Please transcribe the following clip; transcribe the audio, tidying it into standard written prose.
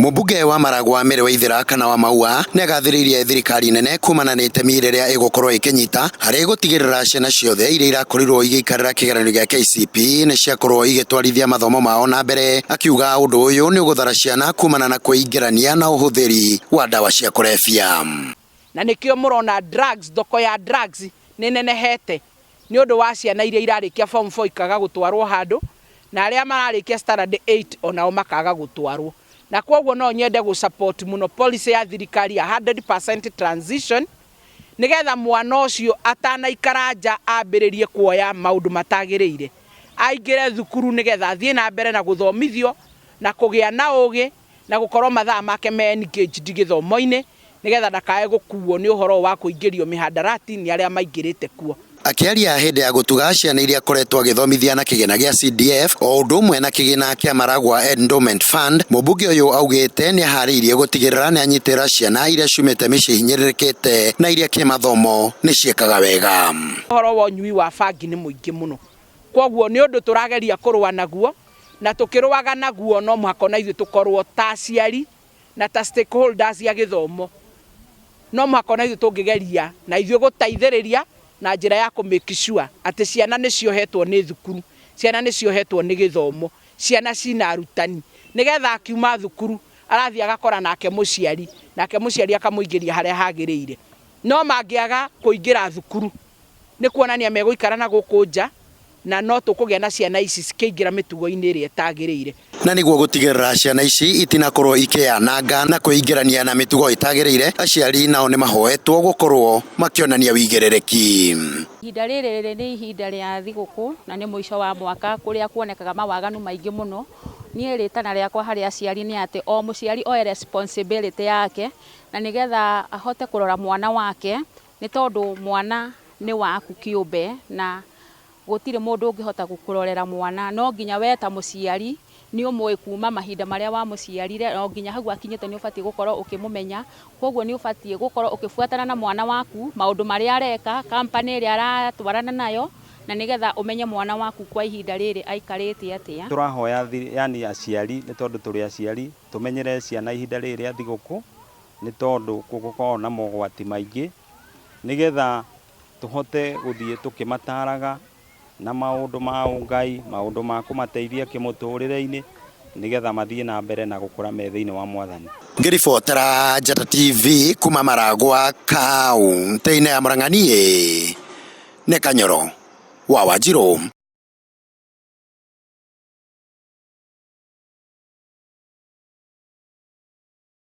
Mũmbunge wa Maragwa Mary Waithera kana wa Maua nĩ agathĩrĩirie thirikari nene kumana na itemi rĩrĩa ĩgũkorwo ĩkĩnyita harĩ gũtigĩrĩra ciana ciothe iria irakorirwo igĩikarĩra kĩgeranio gĩa KCPE nĩ ciakorwo igĩtwarithia mathomo mao na mbere, akiuga ũndũ ũyũ nĩ ũgũthara ciana kumana na kwĩingĩrania na ũhũthĩri wa ndawa cia kũrebia. Na nĩkĩo mũrona drugs, thoko ya drugs nĩ nenehete nĩ ũndũ wa ciana iria irarĩkia form 4 ikaga gũtwarwo handũ, na arĩa mararĩkia standard 8 onao makaga gũtwarwo. Na kwoguo no nyende gũ support mũno policy ya thirikari ya 100% transition, nĩgetha mwana ũcio atanaikara nja ambĩrĩrie kuoya maũndũ matagĩrĩire, aingĩre thukuru nĩgetha athiĩ na mbere na gũthomithio na kũgĩa na ũgĩ na gũkorwo mathaa make me engaged gĩthomo-inĩ, nĩgetha ndakae gũkuo nĩ ũhoro wa kũingĩrio mĩhandarati nĩ arĩa maingĩrĩte kuo. Akĩaria hĩndĩ ya gũtuga ciana iria akoretwo agĩthomithia na kĩgĩna gĩa CDF o ũndũ ũmwe na kĩgĩna kĩa Maragwa Endowment Fund, mũmbunge ũyũ augĩte nĩ aharĩirie gũtigĩrĩra nĩ anyitĩrĩra ciana iria ciumĩte mĩciĩ hinyĩrĩrĩkĩte na iria kĩmathomo nĩ ciĩkaga wega. Ũhoro wa ũnyui wa bangi nĩ mũingĩ mũno, kwoguo nĩ ũndũ tũrageria kũrũa naguo, na tũkĩrũaga naguo no mũhaka ona ithuĩ tũkorwo ta aciari na ta stakeholders ya gĩthomo, no mũhaka ona ithuĩ tũngĩgeria na ithuĩ gũteithĩrĩria na njĩra ya kũ make sure atĩ ciana nĩ ciohetwo nĩ thukuru, ciana nĩ ciohetwo nĩ gĩthomo, ciana cina arutani, nĩgetha akiuma thukuru arathiĩ agakora nake mũciari, nake mũciari akamũingĩria harĩa hagĩrĩire. No mangĩaga kũingĩra thukuru nĩ kuonania megũikara na gũkũ nja, na no tũkũgĩa na ciana ici cikĩingĩra mĩtugo-inĩ ĩrĩa ĩtagĩrĩire. Na nĩguo gũtigĩrĩra ciana ici itinakorwo ikĩyananga na kwĩingĩrania na mĩtugo ĩtagĩrĩire, aciari nao nĩ mahoetwo gũkorwo makĩonania wĩigĩrĩrĩki. Ihinda rĩrĩ nĩ ihinda rĩa thigũkũ na nĩ mũico wa mwaka kũrĩa kuonekaga mawaganu maingĩ mũno. Niĩ rĩtana rĩakwa harĩ aciari nĩ atĩ o mũciari oe responsibility yake na nĩgetha ahote kũrora mwana wake, nĩ tondũ mwana nĩ waku kĩũmbe na gũtirĩ mũndũ ũngĩhota gũkũrorera mwana. No nginya we ta mũciari nĩ ũmũĩ kuma mahinda marĩa wamũciarire o nginya hau akinyĩte, nĩ ũbatiĩ gũkorwo ũkĩmũmenya. Koguo nĩ ũbatiĩ gũkorwo ũkĩbuatana na mwana waku maũndũ marĩa areka, company ĩrĩa aratwarana nayo, na nĩgetha ũmenye mwana waku kwa ihinda rĩrĩ aikarĩte atĩa. Tũrahoya yani aciari, nĩ tondũ tũrĩ aciari, tũmenyere ciana ihinda rĩrĩ rĩa thigũkũ, nĩ tondũ gũkoragwo na mogwati maingĩ, nĩgetha tũhote gũthiĩ tũkĩmataraga na maũndũ ma ũngai, maũndũ ma kũmateithia kĩmũtũrĩre-inĩ, nĩgetha mathiĩ na mbere na gũkũra me thĩinĩ wa Mwathani. Ngĩribotera Njata TV kuma Maragwa kaũntĩ-inĩ ya Murang'a, niĩ nĩ Kanyoro wa Wanjirũ.